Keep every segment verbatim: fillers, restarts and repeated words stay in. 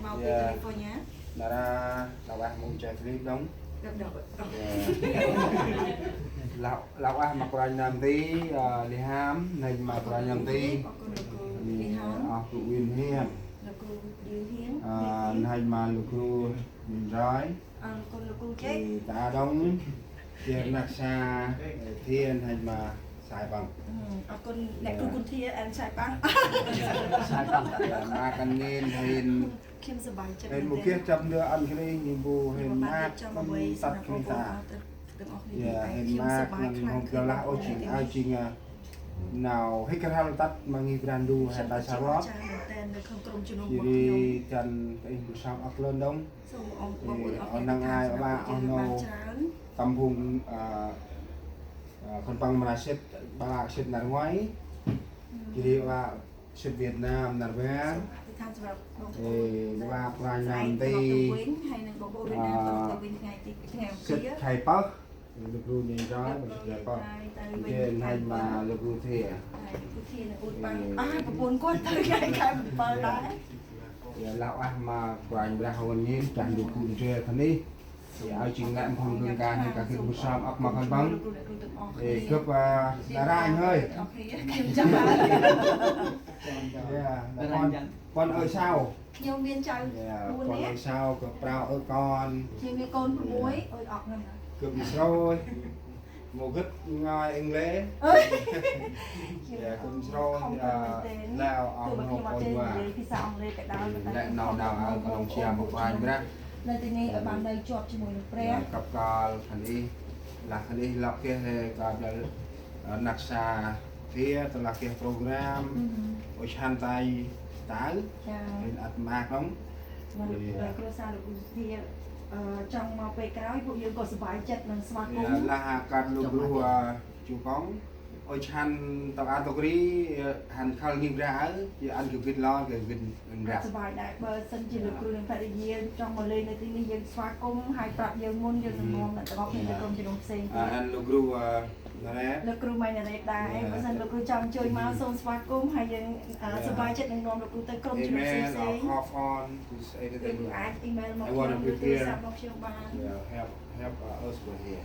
Mau California. Nar aơ lah ueh mâu nchai clip đŏng. Lah ueh ma kôranh nơm nti, ơ, Li Ham, n'hanh ma kôranh nơm nti. Ơ, Kru Uyên Hiên. Ơ, n'hanh ma Lu Kru Min Roi. Ơ, Kru Jek. Ơ, ta đŏng, jêh rnăk sa, ơ, Thiê n'hanh ma Sai Păng. Ơ, Kru Kun Thiê, ăn Sai Păng. Sai Păng. Ơ, ma kăn ngên hên. Hên mâu geh chăp ndơ ăn kri, ñu bu hên ma kăn tât kri ta. Ơ, hên ma kăn hông kơ lah ôh jêng, ơ, jêng, ơ, nau hĭk rhăl tât ma ngih Brah Ndu hên ta sa rop. Jêh ri dăn kơ ih bu sap âk lơn đŏng. Ơ, oh năng ai ba oh nô tâm phung, ơ, ơ, khân păng mra sĭt, ba sĭt nar ngoai. Jêh ri ba sĭt Việt Nam nar bar. Ơ, ba kôranh nơm nti. Ơ, sĭt khay pơh. Lu Kru Nhênh Roi, lu Kru Nhênh Roi pơh. Jêh n'hanh ma lu Kru Thiê. Ơ, lah ueh ma Kôranh Brah hên ngên, chah ndu phung ndrel kơt nây. Ơ, jêng nơm phung gân kan hên kah gĭt bu sap âk ma khân păng. Ơ, gâp, ơ, đa ranh hơi. Ơ, đa ranh. Ơ, păng ơi sau. Ñu miên chau. Ơ, păng ơi sau, gâp prao ơ kon. Ñu miên kon bu muối, ơi âk ngăn. Gâp msrôi. Mâu gĭt ngơi English. Ơ. Ơ, gâp msrôi, ơ, Lao, ơ, nô kon wa. Lĕ nau nau ơ kon sia ma Kôranh Brah. Nau ti ni ơ ban nau chuap jêh mâu nau Brah. Ơ, kăp kal khân ih. Lah khân ih lăp geh he kăp dal, ơ, rnăk sa Thiê, tơ lah geh program, ôi chăn tay tao, bên ăt mâk đŏng. Ơ, kro sa lu Kru Thiê, ơ, trong ma pe krao, bu yơng gâp sbai chăt nâng sbai kŭm. Lah kăt lu Kru, ơ, Chu Kong, ôi chăn tao a tao kri, ơ, hăn khăl ngih Brah, ơ, yơng ăn gâp gĭt lo, gâp gĭt Brah. Sbai đai bơ sân jêh lu Kru nâng Phat Ri Yê, trong ma lê nê ti ni yơng sbai kŭm, hai prăp yơng mŭn, yơng nâng mom, nâng tao gŏp nâng tao kŭm jêh nâng sên. Ơ, ăn lu Kru, ơ, Naret. Lu Kru Mai Naret đa, ơ, bơ sân lu Kru chăm chui ma sông sbai kŭm, hai yơng, ơ, sbai chăt nâng mom lu Kru tơ kŭm jêh nâng sên. Email, or call phone, just anything. Lu Kru ăt email ma jêh, lu Kru sa ma jêh ban. Yeah, help, help, uh, us with here.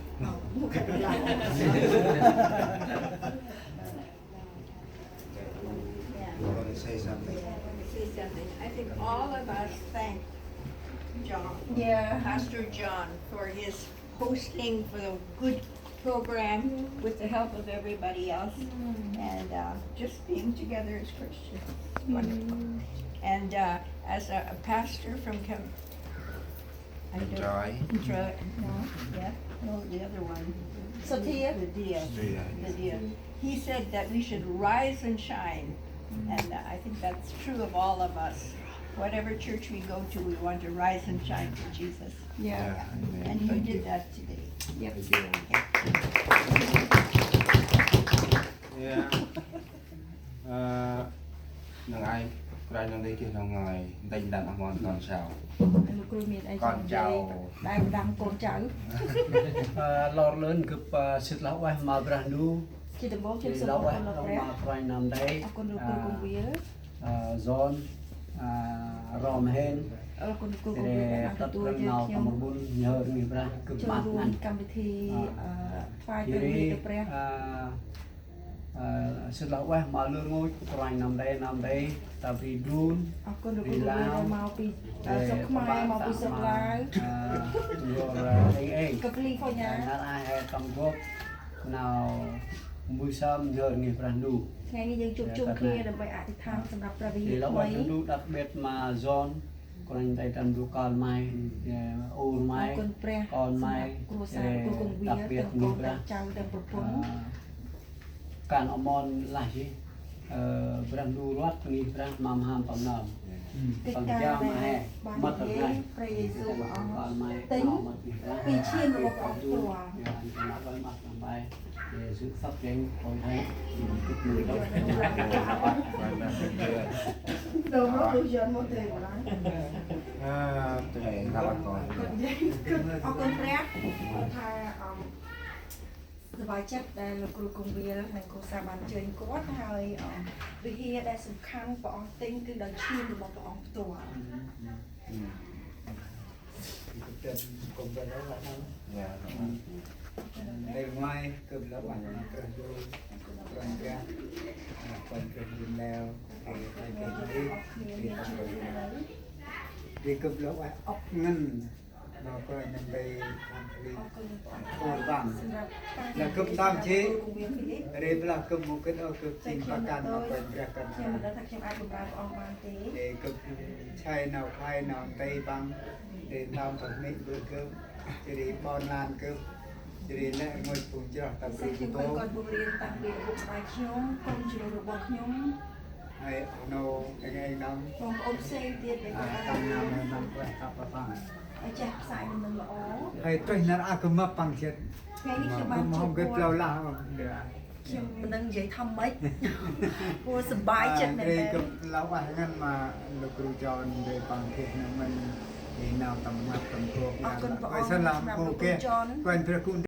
You want to say something? Yeah, I want to say something. I think all of us thank John, Pastor John, for his hosting for the good program with the help of everybody else. And, uh, just being together as Christians. Wonderful. And, uh, as a, a pastor from Cam-, I don't Enjoy. Enjoy. No, yeah, no, the other one. Satia. The dear. Satia, yeah. The dear. He said that we should rise and shine. And I think that's true of all of us. Whatever church we go to, we want to rise and shine for Jesus. Yeah. Yeah, amen. And you did that today. Yep. Thank you. Yeah. Ơ, nâng ai, kôranh nâng dê geh nau ngơi, ntĭnh đăn oh mon kon sau. Kon sau. Đai đăng kon sau. Ơ, lor lơn gâp, ơ, sĭt lah ueh ma Brah Ndu. Sĭt lah ueh ma kôranh nơm dê. Ơ, John, ơ, Rom hên. Ơ, tât răng nau tâm rbŭn nhhơr ngih Brah gâp mât ngăn. Ơ, ơ, sĭt lah ueh ma lơ rngôch kôranh nơm dê, nơm dê, ta bri Drôn, bri Lao, ơ, Khmer, ma bri Sơk Lai. Ơ, ơ, êng êng. Nar aơ he tâm gop nau mbu sơm nhhơr ngih Brah Ndu. Ngày nayយើងជួបជុំគ្នាដើម្បីអធិដ្ឋានសម្រាប់ព្រះវិហារថ្មី. Lah ueh Brah Ndu, đặc biệt ma John, kôranh nơm dê, ta Brah Ndu kơl may, ur may, kon may, đặc biệt ngih Brah. Ơ, Kan oh mon lah jêh, ơ, Brah Ndu ruat ngih Brah ma mham păng nơm. Păng jao ma he, mât rngai. Păng jao ma he, mât ngih Brah. Păng jao ma he, mât ngih Brah. Yêsu sắp đến, con thấy. Ơ, thầy, ngap con. Ơ, kon Brah, ơ, Sơm ba chăt đah lŏ gŭ kông wiêl nâng gŭ sa ban jêng kuăt hơi, ơ, bơh hê đah sŭm khăn pơ ŏng tĭng kơ đah jêng ƀă pơ ŏng pơtua. Kŭm bân rŏ lah nau. Nê ngoai kŭm lah ueh nau Brah Ndu, Kôranh Brah, Kôranh Brah Ndu leo, ri kŭm lah ueh ŏk ngăn, nau Kôranh Brah Ndu ri kŭm lah ueh ŏk ngăn. Ri kŭm lah ueh ŏk ngăn. Lah gâp tâm jê̆, ri blah gâp mâu gĭt ôh, gâp jêng pah kan nau Kôranh Brah kơt nđa. Ri gâp jay nau khlay nau nti păng, ri tâm pah mê̆ bơ̆ gâp, jêh ri ƀon lan gâp, jêh ri lĕ rngôch phung chroh ta bri kô. Hơi, nô, êng êng đŏng. Tâm nau mê măng ueh kăp păng. Hơi, trôh nar a gâp mâp păng jêh. Gâp mâu hôm gâp blao lah. Mnâng jêh thăm mê̆. Ôi, sbai jêh nê. Ri gâp blao ueh ngăn ma lôk rŭ John ri păng gĭt nê mân. Ri nau tâm ngăp tâm thuôk. Ôi, săn lah mâu geh. Kôranh Brah gŭ